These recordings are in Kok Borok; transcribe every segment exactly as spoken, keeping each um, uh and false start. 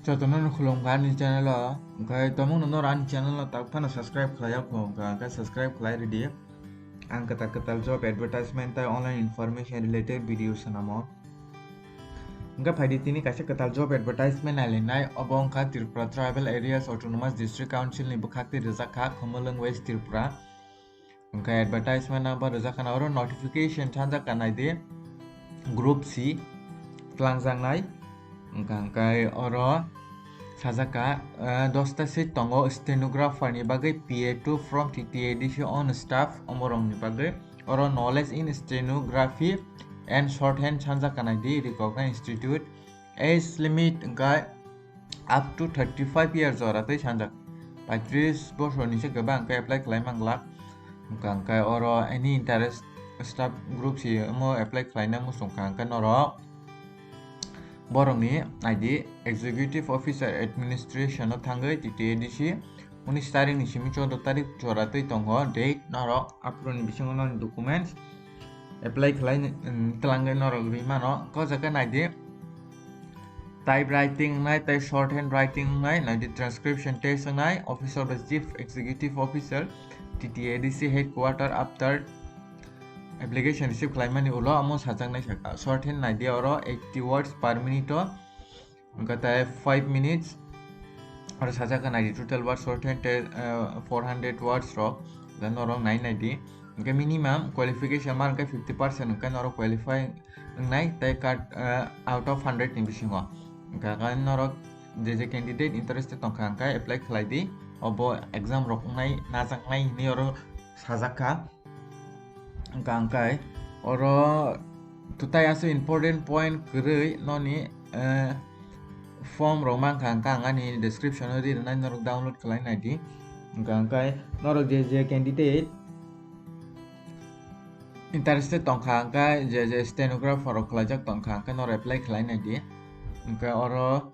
Jotono no khulumkha ani channel o, hwnkhe tomungno noro ani channel o tak phano subscribe khlai ya kho, hwnkha hwnkhe subscribe khlai ridi. Ang kwtal kwtal job advertisement tei online information related video swnamo. Hwnkhe phaidi tini kaisa kwtal job advertisement nailainai, obo wngkha Tripura Tribal Areas Autonomous District Council ni bwkhak twi rwjak kha, Khumulwng, West Tripura. Hwnkhe advertisement number rwjak khana oro notification thanjak ka naidi, group C twlangjaknai. Hwnkha hwnkhe oro sajak ka, eh, dosta seat tongo stenographer ni bagwi P A two from T T A D C on staff omorokni bagwi. Oro knowledge in stenography and shorthand thanjak ka naidi, recognized institute. Age limit hwnkhe up to thirty five years jora twi sanjak. Paitris bosorni se kwbang khe apply khlai manglak. Hwnkha hwnkhe oro any interest staff group si omo apply khlaina muchung kha hwnkhe norok borokni I D executive officer administration o thangwi T T A D C unis tarik ni simi choudo tarik jora twi tongo date norok aphuru ni bisingo noni documents apply khlai, um, twlangwi norok rwi mano. Ko jaga naidi, type writing wngnai tei shorthand writing wngnai, naidi transcription test wngnai, officer bai chief executive officer, T T A D C headquarter after application receive khlaimani ulo amo sajaknai saka. Shorthand naidi oro eighty words per minute o. Hwnkhe tei five minutes oro sajak kha naidi total words shorthand tei, eh, four hundred words rok, da norok nai naidi. Hwnkhe minimum qualification ma hwnkhe fifty percent hwnkhe norok qualify wngnai tei cut, eh, out of hundred ni bisingo. Hwnkhe norok je je candidate interested tongkha hwnkhe apply khlai di, obo exam rok wngnai najaknai hinwi oro sajak kha. Hwnkha hwnkhe oro twtai aswk important point kwrwi noni, eh, form rok mankha hwnkhe ang ani description o ri rwnai, norok download khlai naidi. Hwnkha hwnkhe norok je je candidate interested tongkha hwnkhe je je stenographer rok khlaijak tongkha hwnkhe norok apply khlai naidi. Hwnkhe oro,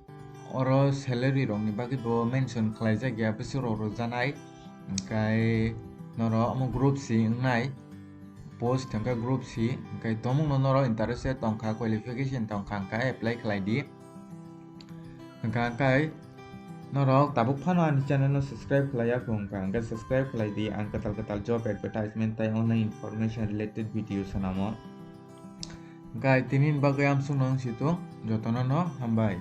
oro salary rokni bagwi bo mention khlaijak ya, bwswk rok rwjaknai. Hwnkhe norok omo group C wngnai, post hwnkhe group C, hwnkhe tomungno norok interested tongkha, qualification tongkha hwnkhe apply khlai di. Hwnkha hwnkhe norok tabuk phano ani channel no subscribe khlai ya kho hwnkha hwnkhe subscribe khlai di, ang kwtal kwtal job advertisement tei online information related video swnamo. Hwnkhe tini ni bagwi amsukno wng si tung, jotono no hambai.